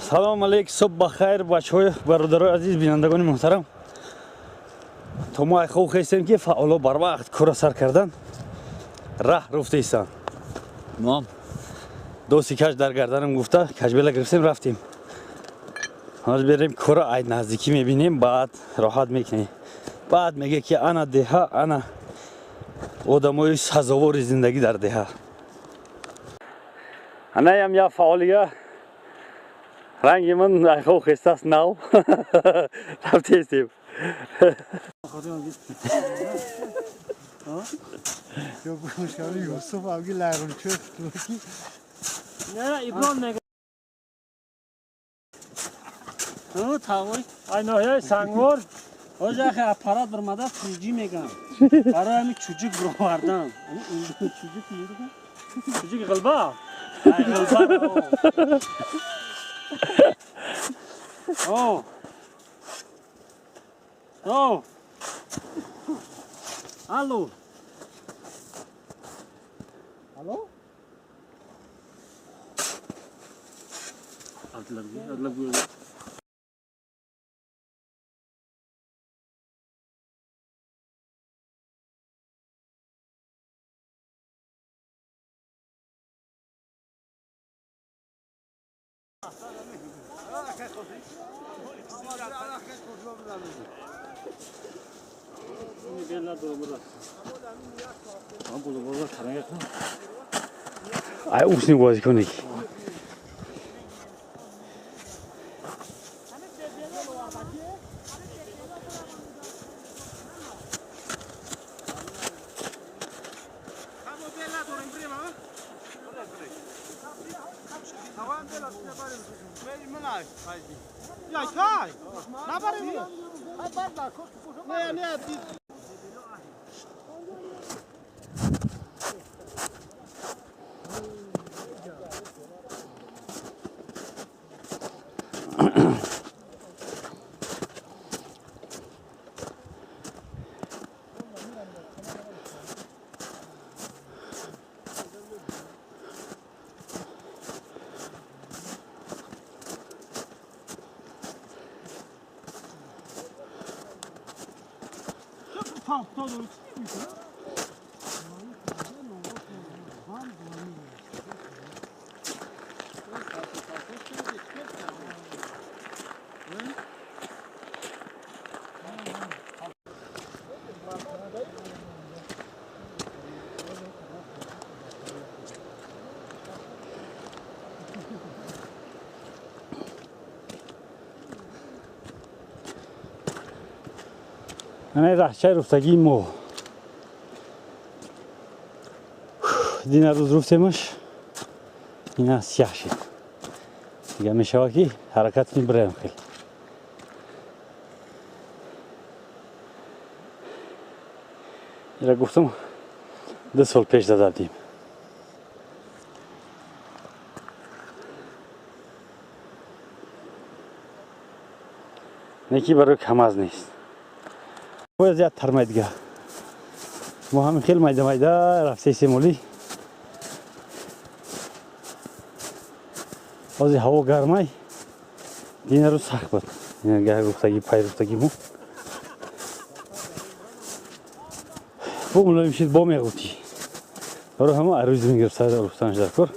Салом алейк, субҳ бахайр, бачаҳои бародарои азиз, бинандагони муҳтарам. То мо айхов хестем, ки фаъоло барвақт кора сар кардан, раҳ руфтаистанд. Мо доси каш дар гарданам гуфта, кашбела гирифтем, рафтем. Ҳозир берем кора ай наздикӣ мебинем, баъд роҳат мекунем. Баъд меге ки ана деҳа, ана одамои сазовори зиндагӣ дар деҳа. Анаям я фаъолига ранги ман айхов хестааст нав. Рафтестем. Юсуф авги лайрунчо ки Не, Иброн мега. Ну, тавой. Ай ноҳияи Сангвор. Ҳозир яхе аппарат бармада фриҷӣ мегам. Барои ҳами чуҷук бировардан. Чуҷук мегам? Чуҷук ғилба? Ай ғилба. О. О. Алло. Алло? Адлаб, адлаб. Ай усни бозиконе ки. Ана раҳчаи руфтагии мо. Дина рӯз руфтемаш, ина сиёҳ шид. Дига мешавад ки ҳаракат кунем, бираем хел. Ира гуфтам, 2 сол пеш зададим. Неки барои камаз нест. Бояд зиёд тармай дига. Мо ҳамин хел майда майда рафтаистем оли. Ҳозир ҳаво гармай, дина рӯз сахт буд. Ина гаҳ руфтагӣ, пай руфтагӣ мо. Бо мулоим шид, бо меғутӣ. Барои ҳама арӯз мегирифт руфтанаш дар кор.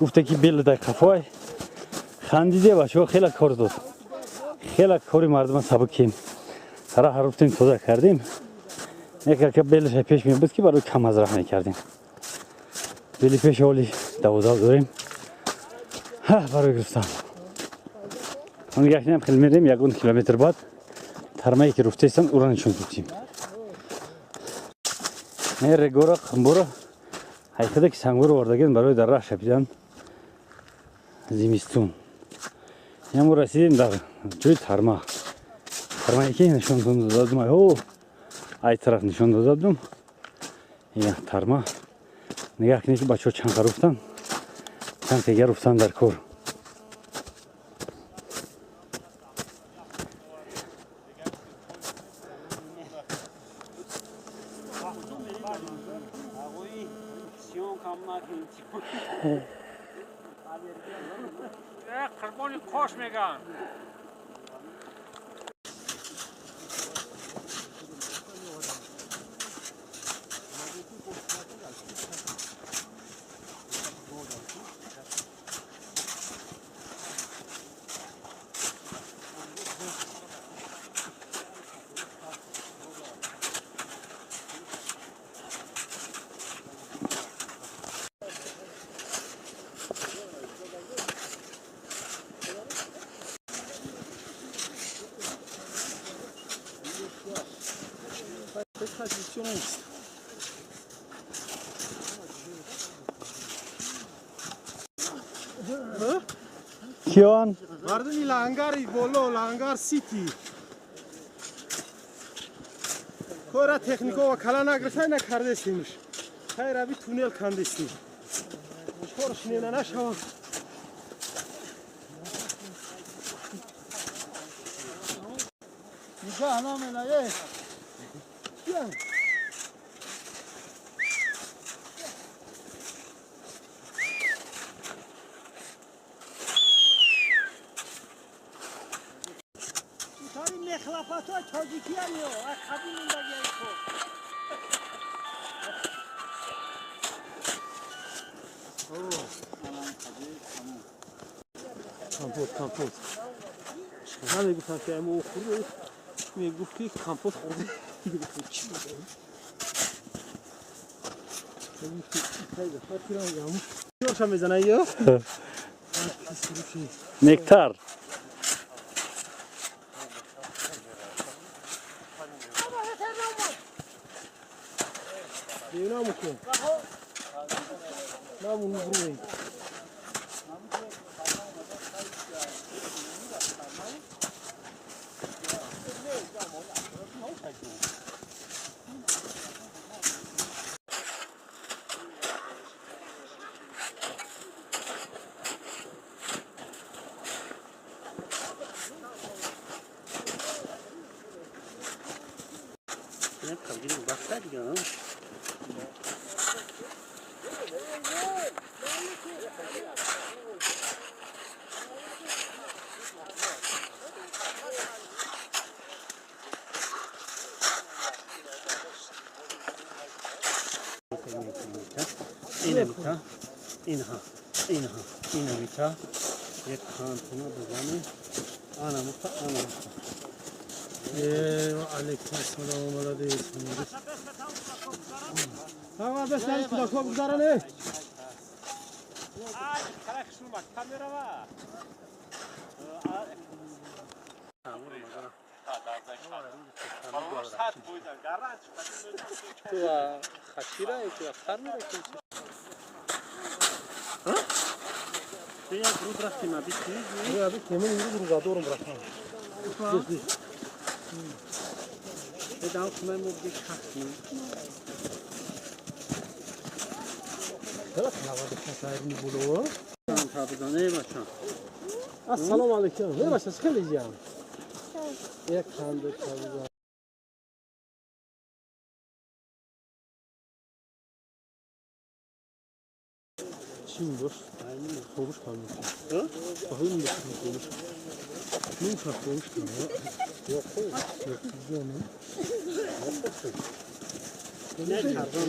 Гуфта ки бел дар қафой. Хандиде бачаҳо хеле кор дод. Хеле кори мардума сабук кем. Раҳ руфтем, тоза кардем. Як белаша пеш мебуд ки барои кам аз раҳ мекардем. Бели пеш оли 12 дорем. Барои гирифтан. Он гашнем хел мерем, ягон километр баъд тармае ки руфтаистанд, ура нишон додем. Не регора қамбура ҳайқида ки сангур овардаген барои дар раҳ шапидан зимистун. Ямо расидем дар ҷои тарма. Тармае ки нишон додам, о ай тараф нишон додам. Ина тарма. Нигаҳ кунед ки бачаҳо чанд қа руфтанд, чанд тега руфтанд дар кор. Қурбони қош меган. Киён? Мардуми Лангари боло, Лангар Сити. Кора техникова кала нагирифта, накардестимш. Хайр, аби туннел кандестим. Кор шинена нашавад. Нигоҳ намена, е. Киян? Мехлапатҳои тоҷикияниё аз қадим мондагиаи хуб. Компот, компот. Намегуфтам, ки мо хӯрд, мегуфт, ки компот хӯрд. Чӣ мезана ё? Нектар. Намукун. Намун бруй. Инамита, инҳа, инҳа, инамита, як хантуна бизанем, анамута, анамута. Э, алейкум ассалом, молодец. Ага, бес нари кӯдакҳо бигзаране. Камера. Як рӯз рафтем, аби Аби темин имрӯз рӯзадорум рафтам. Бедам кумай мо бик ҳастем. Хела талавади касайрни було. Табизане бача. Ассалому алейкум. Не баша, хеле ҷам. Як ханду табизан. Чӣ дошт? Хобуш кардем. Баҳои хобуш. Нумша хобуш кардем. Yok, yok, yok. Не кардан.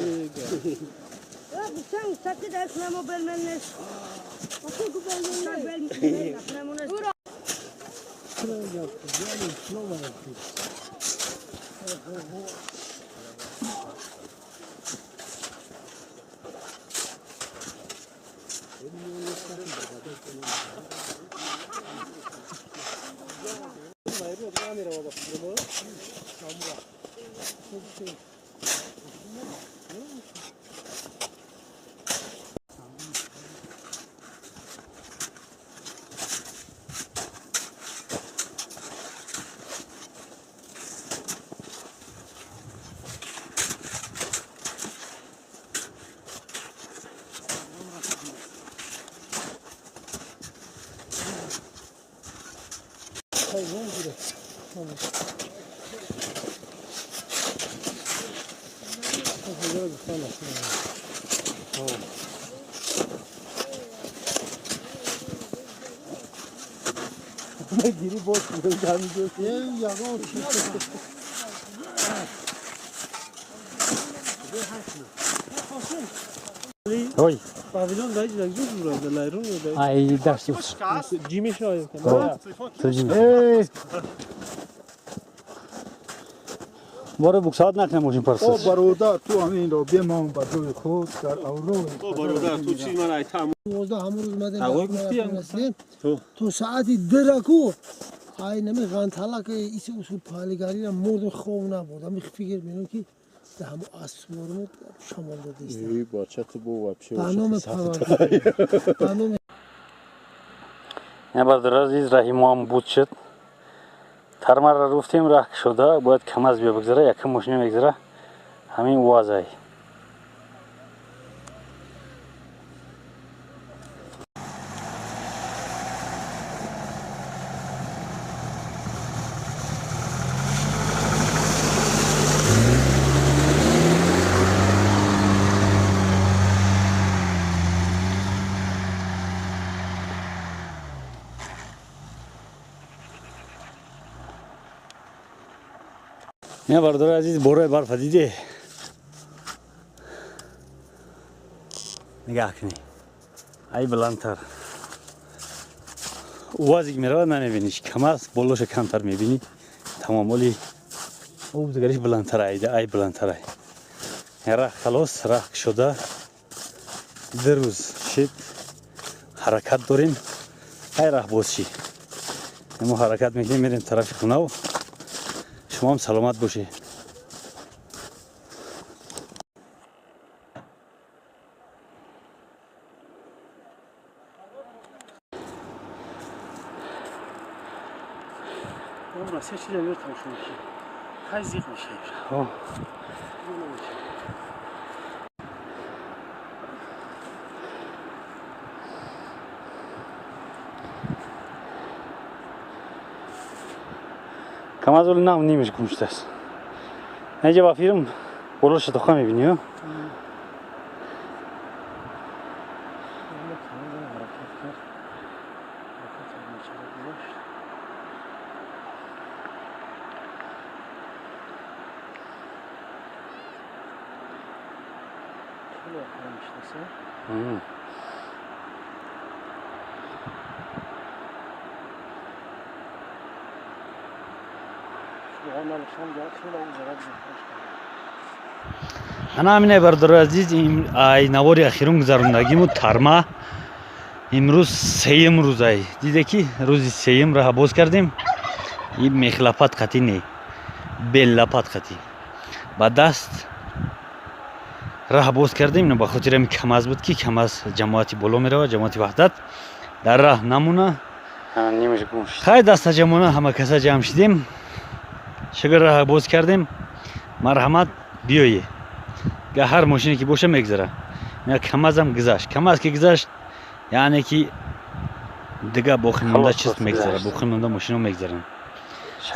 Sen sakın esnemo belmenles. Гири боз ҳаминҷо. Ягон чӣ Ой, Павилон даҷ даҷ ҷура лайрон ай дашти. ҷи мешавад. Эй! Боре буксат накунем мошин О парсас. бародар, ту ҳаминро бемон ба ҷои худ дар аврои. О бародар, ту чӣ ман айтам. 12 ҳамон рӯз мадем. Тағой гуфтӣ, Ту. То саати 2 раку ай нами ғанталак иси усул палигарира мурдум, хов набуд. Ами фикр менам ки да ҳамо асвормо шамол додиста. Бача, ту бо вообще. Ба номи Парвардигор. Ба номи Я бародар азиз, раҳи мо ҳам буд шуд. Тармарра руфтем, раҳ кушода, бояд КамАЗ биё бигзара, якум мошина мегзара. Ҳамин УАЗай. Ина бародари азиз, борои барфа диде. Нигаҳ кунӣ. Ай баландтар. УАЗик меравад, намебиниш. КамАЗ болоша камтар мебинӣ. Тамом оли об дигариш баландтар айда, ай баландтар ай. Раҳ халос, раҳ кушода. 2 рӯз шид. Ҳаракат дорем. Ай раҳ боз ши. Мо ҳаракат мекунем, мерем тарафи хунав. Шумо ҳам саломат бошед. Россия чида мер тамошо мекунем. Хай зиқ мешавем. О. Зиқ намешавем. КамАЗ оли нав нимеш гум шудааст. Неҷа ба фирм болоша тоха мебинӣ, ё? Ҳаракат кард. Ҳаракат кард, мечара гузашт. Хеле ақлам мешинаса. Шуға налишам га хеле ӯ зарар зиқаш кард. Ана ҳамине, бародари азиз, ай навори ахирон гузарондагиму тарма имрӯз сеюм рӯзай. Диде ки рӯзи сеюм раҳа боз кардем. И мехлапат қатӣ не, беллапат қатӣ. Ба даст раҳ боз кардем, ино ба хотири ҳами КамАЗ буд, ки КамАЗ ҷамоати боло меравад, ҷамоати Ваҳдат дар раҳ намуна. Хай, даста ҷамона ҳама каса ҷамъ шидем. Шукр, раҳа боз кардем. Марҳамат, биёе. Га ҳар мошине ки боша мегзара. Ина КамАЗам гузашт. КамАЗ ки гузашт, яъне ки дига боқӣ монда Халос, чиз мегзара, гузашт. боқӣ монда мошино мегзаранд.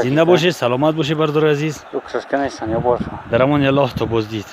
Зинда бошед, саломат бошед, бародари азиз. Дар амони Аллоҳ, то боздид.